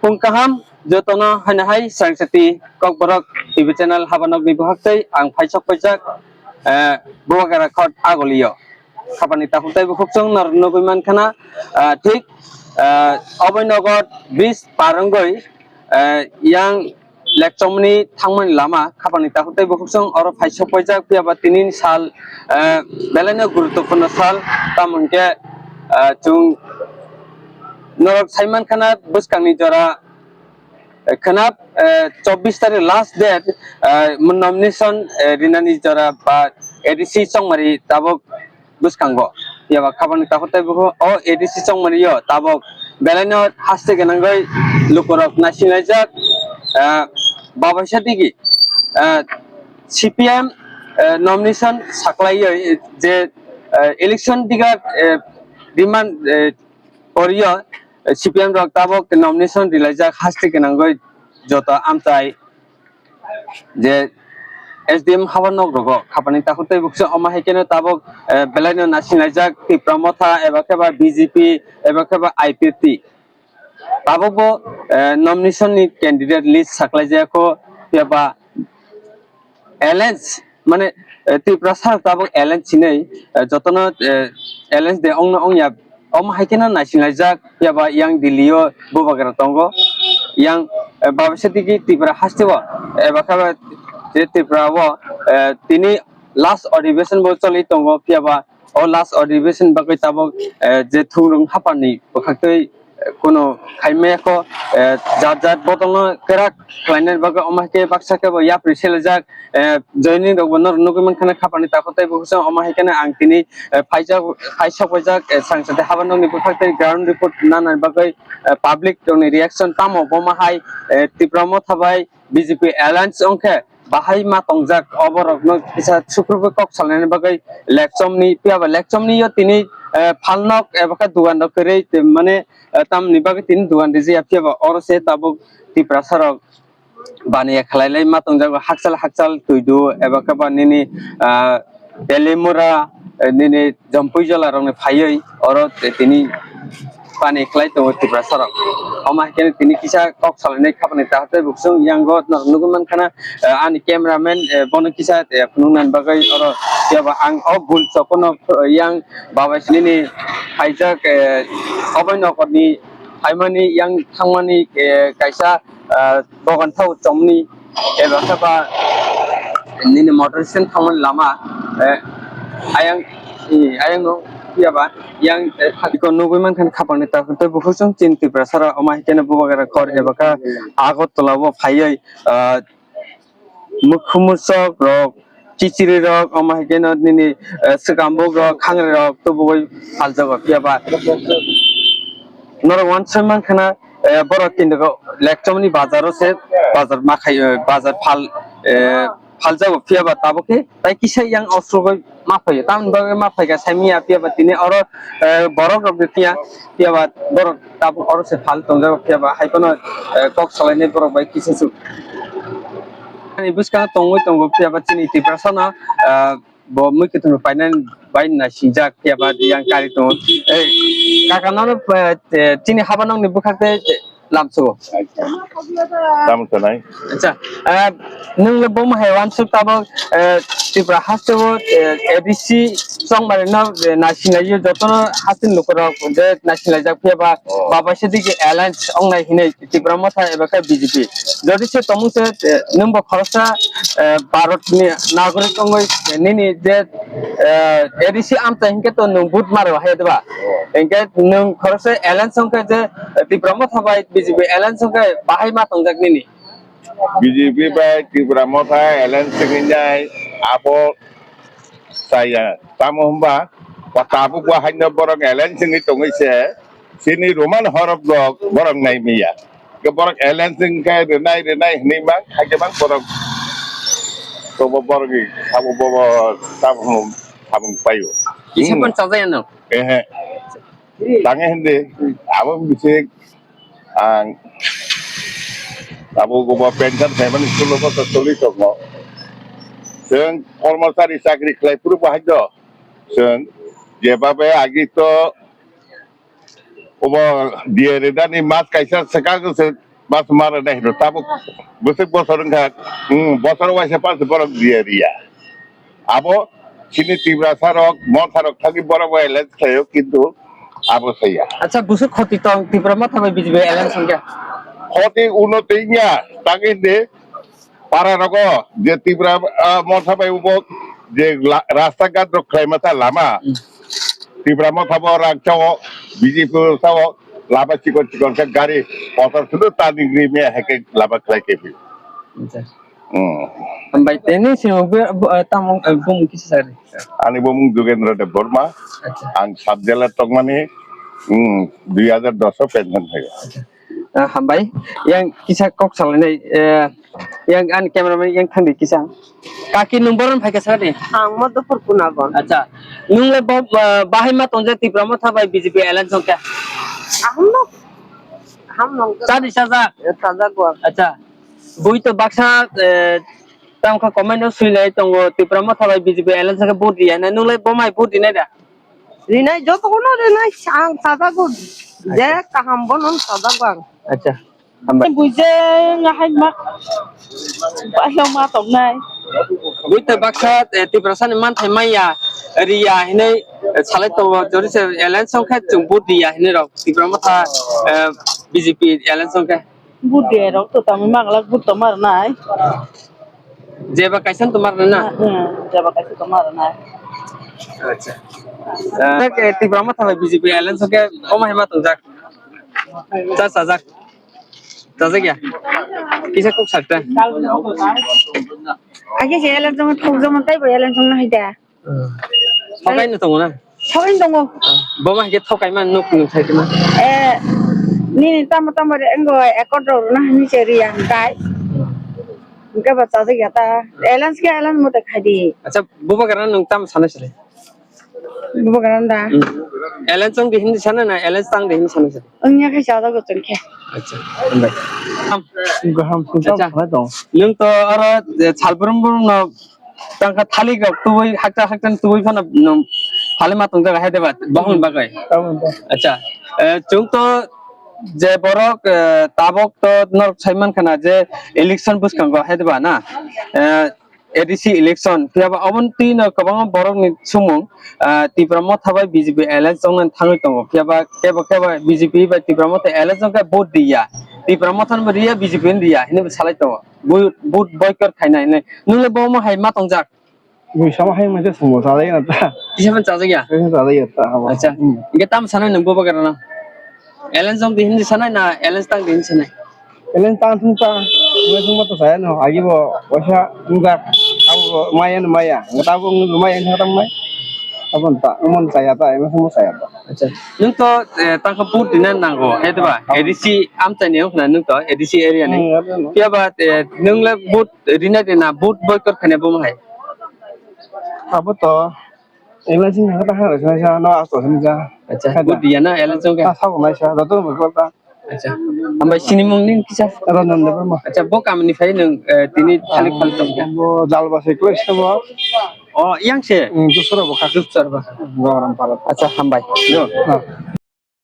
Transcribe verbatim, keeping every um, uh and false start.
Phung kaham jotono haino hai Srangsati Kokborok T V channel habanokni buhaktwi ang phaisok paijak, eh, Bubagra khot agolio. Khapani takhuk tei bukhuk chwng nor nugwi mankhana, ah, thik, ah, oboi nogo bridge par wngwi, ah, yang lekchomni thangmani lama khapani takhuk tei bukhuk chwng oro phaisok paijak, phiya ba tini sal, ah, belaino guruttopurno sal, tamo hwnkhe, ah, chwng norok sai mankhana bwskangni jora, eh, khwnap, eh, chobbish tarikh last date, eh, nomination, eh, rinani jora ba A D C chongmari tabuk bwskango. Phiya ba khapani takhuk tei bukhuk o A D C chongmari o tabuk belaino haste gwnangwi lukurok naisinglaijak, eh, babaisa digi, eh, C P M, eh, nomination saklaiwi je, eh, election diga, eh, demand, eh, Orio, eh, C P M rok tabuk nomination rilaijak haste gwnangwi joto amchai je S D M habar nok rogo khapani takhuk tei bukhuk chwng omo hai kheno tabuk, eh, belaino naisinglaijak Tipra Motha eba khe ba B J P eba khe ba I P F T. Tabukbo, eh, nomination ni candidate list saklaijak kho, phiya ba alliance, mane, eh, Tiprasa tabuk alliance hinwi, eh, jotono, eh, alliance de ongno ongya, omo hai kheno naisinglaijak, phiya ba yang Delhi o Bubagra tongo, yang, eh, babaisa digi Tripura haste o, eba khe ba je Tripura o, eh, tini last adhibeshon bo choli tongo, phiya ba o last adhibeshon bagwi tabuk, eh, je thungrung haphangni bwkhaktwi, eh, kuno khaimaya kho, eh, jat jat bodolno kwrak khlainani bagwi omo hai khe baksa khe bo yapri seljak, eh, joining rok bo norok nugwi mankha na khapani takhuk tei bukhuk chwng omo hai kheno ang tini, eh, phaijak, phaisok paijak, eh, Srangsati habar nokni bwkhaktwi ground report nanani bagwi, eh, public rokni reaction tamo omo hai, eh, Tipra Motha bai B J P alliance wngkhe bahai ma tongjak, oborokno kisa sukrubwi kok salnani bagwi lekchomni, phiya ba lekchomni yo tini, eh, phalnok eba khe dugan rok kwrwi, mane, eh, tamni bagwi tini dugan rijaya, phiya ba oro se tabuk Tiprasa rok baniya khlai lai ma tongjak, hakchal hakchal twidu eba khe ba nini, ah, Telimura, eh, nini Jampui jwla rokni phaiwi oro tini pani khlai tongo Tiprasa rok. Omo hai kheno tini kisa kok salainai khapani takhuk tei bukhuk chwng yango norok nugwi mankha na, eh, ani cameraman, eh, bono kisa, eh, phunuknani bagwi oro phiya ba ang o bul chokono, eh, yang babai sinini khaijak, eh, obai nokorni phaimani yang thangmani, eh, kaisa, eh, dogan thago chomni eba khe ba nini motor stand thangmani lama, eh, ayang, eh, ayang no phiya ba yang, eh, iko nugwi mankha khapangni takhuk tei bukhuk chwng chini Tiprasa rok omo hai kheno Bubagra khor eba khe Agartala o phaiwi, ah, mukhumurchok rok, chichiri rok, omo hai kheno nini, eh, swkambuk rok, khangri rok tubugwi phaljago, phiya ba norok uansuk mankha na, eh, borok tini rok lekchomni bazar o se bazar ma khai, eh, bazar phal, eh, phaljago, phiya ba tabuk khe tai kisa yang osrogwi ma phaio, tamoni bagwi ma phaikha saimanya, phiya ba tini oro, eh, borok rok de phiya, phiya ba borok tabuk oro se phal tongjak, phiya ba hai phano, eh, kok salainai borok bai kisa swk. Ani bwskango tongwi tongo, phiya ba chini Tiprasa no, eh, bo mui kwthwng painani bai naisijak, phiya ba yang kari tongo. Eh, kaka nono, eh, chini habanokni bwkhak tei lamsugo. Tamo sanai. Acha, ah, nwng le bomo hai uansuk tabuk, eh, Tripura haste o, eh, A D C chongmari no, eh, naisinglai o jotono haste ni lukurok je naisinglai jak phiya ba Oh. Babaisa digi alliance ong nai hinui Tripura Motha eba khe B J P. Jodi se tongmung se, eh, nwng bo khoroksa, eh, Bharat ni nagorik ongoi, eh, nini je, eh, A D C amchai hinkhe to nwng vote maro hai diba? Oh. Hinkhe nwng khoroksa alliance ongkhe je, eh, Tripura Motha bai B J P alliance ongkhe bahai ma tongjak nini? B J P bai Tripura Motha alliance wngwi nai abo chaya. Tamo hwnba, o tabuk o haino borok alliance wngwi tongwi se, chini Roman horop rok borok nai manya. Ke borok alliance wngkhe rwnai, rwnai hwnwi mang, haikhe bang borok tobo borok ni sabo bobo tabuk samung paio. Kisa Hmm. phan chajaya no? Ehe. Tangwi hindi, abo bisi ang abo gobo pension phaimani sullo bosor choli tongo. Chwng kormochari chakri khlai phuru bo hai do. Chwng jebabe agi to obo diye redani mas kaisa swkang se Mas mara dai hino tabuk bwswk bosor wngkha, hmm, bosor waisa panch borok diya riya. Abo chini Tiprasa rok, Motha rok thangwi borok bai alliance khlaio, kintu abo saya. Acha, bwswk khoti tong Tipra Motha bai B J P alliance wngkha? Khoti uno tengya, tangwi de para rogo je Tipra, ah, Motha bai ubo je la-, rasta ghat rok khlai masa lama. Hmm. Tipra Motha bo rang chao, B J P chao, lama chikon chikon khe gari kotor sunu turning ri me hai khe lama khlai khe phi. Acha. Hmm. Hambai tini sini bu, bu, eh, tamung, eh, bung kisa sari. Ani bumung Jugendra Debbarma. Acha. Ang sub jela tongmani, hmm, dui hajar dos o pension phaio. Acha. Ah, hambai. Yang kisa kok salainai, eh, yang ani cameraman yang thangdi kisa. Kaki nung boron phaikha sadi? Ang Madhupur Kunagon. Acha. Nung le bo, ah, bahai ma tongja Tipra Motha bai B J P alliance wngkha? Aham no. Aham no. Sadi sajak? Eh, sajak go. Acha. Bui to baksa, eh, tamo kha comment o swilai tongo, Tipra Motha bai B J P alliance khe vote riya hinwi. Nung le bo mai vote rinai da? Rinai, joto kono rinai, ang sajago. Je kaham bono sajago ang. Acha, hambai. Bujeng ahai mak. Bayo ma tongnai. Bui to baksa, eh, Tiprasa ni manthai maya, riya hinwi, eh, salai tongo, jori se alliance song khe chwng vote riya hinwi rok. Tipra Motha, eh, B J P alliance song khe. Budi rok to tamo magla but to mar nai. Jeba kaisa to mar na? Hmm, jeba kaisa to mar nai. Acha. Eh, Tipra Motha bai B J P alliance ke oma hema tongjak. Cha sajak. Sajak ya. Kisa kok sakta. Age se alliance jong thok jong tai bo alliance jong na hida. Thokai no tongo na? Thokai tongo. Bo ma ke thokai man nuk nuk sai ma. Eh, nini tamo tamo re engo ekot ro na ni se riya kai. Ke ba cha ya ta. Alliance ke alliance mo te khai di. Acha, buba garana nung tam sana sile. Buba garana da. Alliance tong di hindi sana na, alliance tang di hindi sana sile. Ang ya khai cha da go tong ke. Acha, andai. Gaham sung Acha. Tong. Nung to oro, eh, salbrum brum no tangka thalik rok tubui hakcha hakcha tubui phano, nung thali ma tong jaga hai deba bahun bagai. Tamo to. Acha, eh, chwng to je borok, eh, tabok to norok sai man khana je election bwskango hai deba na, eh, A D C election phiya ba oboni twi no kwbangma borok ni sumung, eh, Tipra Motha bai B J P alliance tongna thangwi tongo, phiya ba kebo kebo B J P bai Tipra Motha alliance tongkhe vote riya, Tipra Motha no riya, B J P no riya hinwi salai tongo. Vote, vote boycott khainai hinwi. Nung le bo omo hai ma tongjak? Bui sama hai masa semua salah ya ta. Kisa man chajak ya? Kisa salah ya ta. Acha. Hmm. Hingke tam sanai nung bo bagara na? Alliance tong di hindi sanai na, alliance tang di hindi sanai? Alliance tang thung ta. Alliance tang to saya no. Agi bo wasa enggak. Abo maya no maya. Enggak abo maya no tam mai. Abo ta, mon saya ta, emo semua saya ta. Acha. Nung to, eh, tangka vote rina nango, he diba? A D C amchaini wngkhna nung to, A D C area ni. Hmm, abo no. Phiya ba, eh, nung le vote rina rina, vote boycott khaina bo hai? Abo to, ela sing kha ta ha, sa, sa, no, asto sing ja. Acha, vote riya na, ela song ka? Ta sa ko nai sa, da to mo ko ta. Acha. Hambai sini mung ning kisa? Aro nan da ma. Acha, bo kam ni phai nung, eh, tini thalik phal tong ka? Bo jal ba se kle se bo. Oh, yang se? Hmm, dusra bo kha. Dusra bo. Goram pala. Acha, hambai. Yo. Ha.